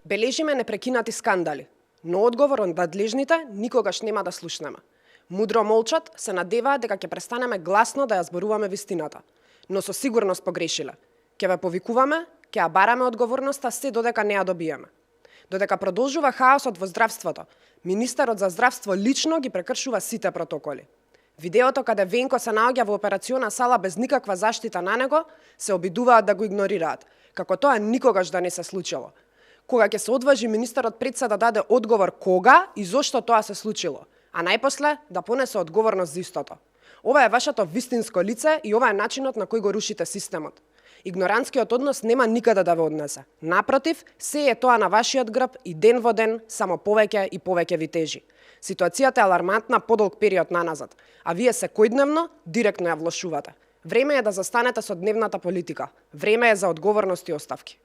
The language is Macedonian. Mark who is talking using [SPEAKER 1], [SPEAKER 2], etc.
[SPEAKER 1] Бележиме непрекинати скандали, но одговор од надлежните никогаш нема да слушнеме. Мудро молчат, се надеваат дека ќе престанеме гласно да ја зборуваме вистината, но со сигурност погрешиле. Ќе ве повикуваме, ќе ја бараме одговорноста се додека не ја добиеме. Додека продолжува хаосот во здравството, министерот за здравство лично ги прекршува сите протоколи. Видеото каде Венко се наоѓа во операциона сала без никаква заштита на него, се обидуваат да го игнорираат, како тоа никогаш да не се случило. Кога ќе се одважи министерот пред се да даде одговор кога и зошто тоа се случило, а најпосле да понесе одговорност за истото. Ова е вашето вистинско лице и ова е начинот на кој го рушите системот. Игнорантскиот однос нема никаде да ве однесе. Напротив, се е тоа на вашиот грб и ден во ден само повеќе и повеќе ви тежи. Ситуацијата е алармантна подолг период наназад, а вие секојдневно директно ја влошувате. Време е да застанете со дневната политика. Време е за одговорност и оставки.